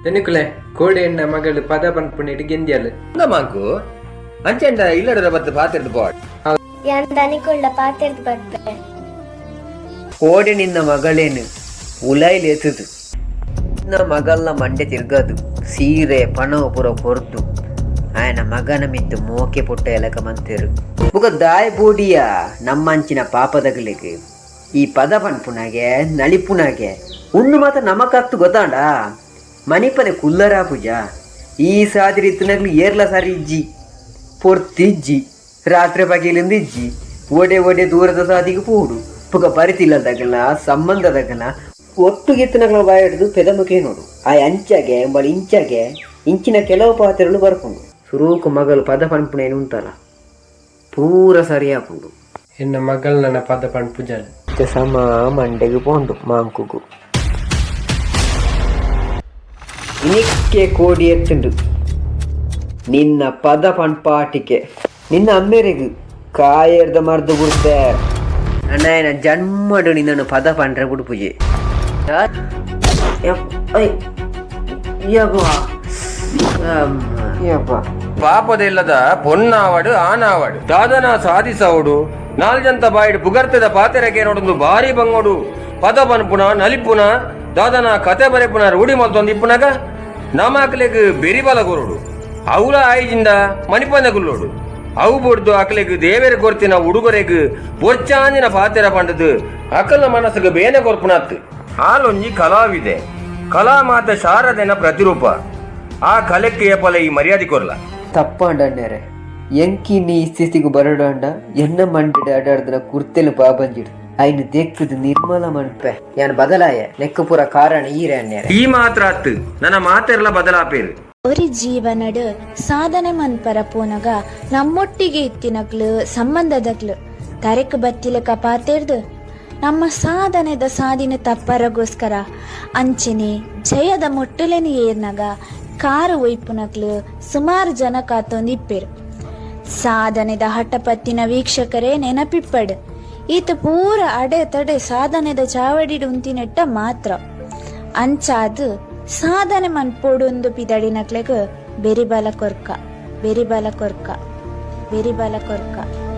ದನಿಕುಲೆ ಕೋಡೆ ಎನ್ನ ಮಗಳು ಪದ ಪನ್ಪುನೇಟ್ ಗೆಂದ್ಯಲ್. ಮಾಂಕು ಅಂಚೆಂಡ ಇಲ್ಲಡ ಬತ್ತು ಪಾತೆರ್ದು ಪೋಡ್. ಯಾನ್ ದನಿಕುಳ್ಳ ಪಾತೆರ್ದ್ ಬರ್ಪೆ. ಕೋಡೆ ನಿನ್ನ ಮಗಳೇನು ಉಲಾಯ್ಲೆತ್ತದು ನಿನ್ನ ಮಗಲ್ನ ಮಂಡೆ ತಿರ್ಗದು ಸೀರೆ ಪಣವು ಪೂರ ಕೊರ್ದು ಆಯನ ಮಗನ ಮಿತ್ತು ಮೋಕೆ ಪುಟ್ಟ ಎಲಕ ಮಂತೇರು ಬುಕ ದಾಯ ಬೋಡಿಯ ನಮ್ಮಂಚಿನ ಪಾಪದಗಲಿಗೆ ಈ ಪದ ಪನ್ಪುನಾಗೆ ನಳಿಪುನಾಗೆ ಉಣ್ಣು ಮಾತ್ರ ನಮಕತ್ತು ಗೊತ್ತಾಂಡ ಮನಿಪನೆ ಕುಲ್ಲರಾ ಪೂಜಾ ಈ ಸಾದಿರಿ ಇತ್ತನಗ್ಲು ಏರ್ಲ ಸಾರಿ ಇಜ್ಜಿ ಪೊರ್ತಿಜ್ಜಿ ರಾತ್ರಿ ಪಗಲಿಂದ ಇಜ್ಜಿ ಒಡೆ ಒಡೆ ದೂರದ ಸಾದಿಗೆ ಪೋಡು ಪುಕ ಪರಿತಿಲ್ಲದಗಲ ಸಂಬಂಧದಗಲ ಒಟ್ಟುಗೆತ್ತನಗಳ ಬಾಯ ಹಿಡಿದು ಪೆದಮುಖೆ ನೋಡು ಆ ಅಂಚಾಗೆ ಎಂಬಳ ಇಂಚಾಗೆ ಇಂಚಿನ ಕೆಲವು ಪಾತ್ರೆಗಳು ಬರ್ಪುಂಡು ಸುರೂಕು ಮಗಲು ಪದ ಪನ್ಪುಣೇನು ಉಂಟಲ್ಲ ಪೂರ ಸರಿಯಾಪುಂಡು. ಎನ್ನ ಮಗಳ್ ನನ್ನ ಪದ ಪನ್ಪುಜಲ್. ಸಮ ಮಂಡೆಗೆ ಪೋಂಡು ಮಾಂಕುಗು ಇನಿಕ್ಕೆ ಕೋಡಿ ಎತ್ತುಂಡು ನಿನ್ನ ಪದ ಪಣ್ಪಾಟಿಕೆ ನಿನ್ನ ಅಮ್ಮೆರೆಗು ಕಾಯರ್ದ ಮರ್ದು ಬಿಡ್ತೆ ಅಣ್ಣನ ಜನ್ಮಡು ನಿನ್ನನ್ನು ಪದ ಪಂಡ್ರೆ ಬಿಡು ಪೂಜೆ. ಪಾಪದ ಇಲ್ಲದ ಪೊನ್ನಾವಡು ಆನಾವಡು ದಾದನ ಸಾಧಿಸವಡು ನಾಲ್ಜಂತ ಬಾಯಿಡ್ ಪುಗರ್ತೆದ ಪಾತೆರಕ್ಕೆ ನೋಡೊಂದು ಬಾರಿ ಬಂಗೋಡು ಪದ ಪನ್ಪುನ ನಲಿಪುನ ದಾದನ ಕತೆ ಬರೆಪುನ ರೂಢಿ ಮಲ್ತೊಂದು ಇಪ್ಪುನಾಗ ನಮಾಕ್ಲೆಗ್ ಬೆರಿಬಲ ಕೊರಡು ಅವುಲ ಆಯಿಜಿಂದ ಮಣಿಪಂದ ಗುಲ್ಲೋಡು ಅವು ಬೊಡ್ದು ಅಕ್ಲೆಗ್ ದೇವೆರ್ ಕೊರ್ತಿನ ಉಡುಗೊರೆಗ್ ಬೊರ್ಚಾಂಜಿನ ಪಾತೆರ ಪಂಡದು ಅಕಲ್ನ ಮನಸ್ಸುಗೆ ಬೇನೆ ಕೊರ್ಪುನತ್ತು. ಆಲೊಂಜಿ ಕಲಾವಿದೆ, ಕಲಾ ಮಾತೆ ಶಾರದೆನ ಪ್ರತಿರೂಪ. ಆ ಕಲೆಕ್ಕೆ ಏಪಲ ಈ ಮರ್ಯಾದೆ ಕೊರ್ಲ. ತಪ್ಪಾಂಡ ಅಣ್ಣೇರೆ, ಎಂಕಿ ನೀ ಸ್ಥಿತಿಗೆ ಬರಡಾಂಡ ಎನ್ನ ಮಂಡಿಡ ಅಡಾಡ್ದನ ಕುರ್ತೆಲು ಬಾಬಂಜಿಡು ಐನು ದೆಕ್ಕದು ನಿರ್ಮಲ ಮನ್ಪೆ ಯಾನ್ ಬದಲಾಯ ನೆಕ್ಕು ಪೂರ ಕಾರಣ ಈರೆ ಅಣ್ಣೇರೆ. ಈ ಮಾತ್ರ ಅತ್ತು ನನ್ನ ಮಾತೆರ್ಲ ಬದಲಾಪೇರು. ಒರಿ ಜೀವನಡ್ ಸಾಧನೆ ಮನ್ಪರ ಪೋನಗ ನಮ್ಮೊಟ್ಟಿಗೆ ಇತ್ತಿನಕ್ಲು ಸಂಬಂಧದಕ್ಲು ತರೆಕ್ ಬತ್ತಿಲಕ ಪಾತೆರ್ದು ನಮ್ಮ ಸಾಧನೆದ ಸಾಧಿನ ತಪ್ಪರಗೋಸ್ಕರ ಅಂಚನೆ ಜಯದ ಮೊಟ್ಟುಲೆನ್ ಏರ್ನಗ ಕಾರು ಒಯ್ಪುನಕ್ಲು ಸುಮಾರು ಜನ ಕಾತೊಂದು ಇಪ್ಪೆರು. ಸಾಧನೆದ ಹಠಪತ್ತಿನ ವೀಕ್ಷಕರೇ ನೆನಪಿಪ್ಪಡ್, ಈತ ಪೂರ ಅಡೆ ತಡೆ ಸಾಧನೆದ ಚಾವಡಿಡ್ ಉಂತಿನೆಟ್ಟ ಮಾತ್ರ. ಅಂಚಾದ್ ಸಾಧನೆ ಮನ್ಪೊಡುಂದು ಪಿದಡಿನಕ್ಲೆಗ್ ಬೆರಿಬಲ ಕೊರ್ಕ, ಬೆರಿಬಲ ಕೊರ್ಕ, ಬೆರಿಬಲ ಕೊರ್ಕ.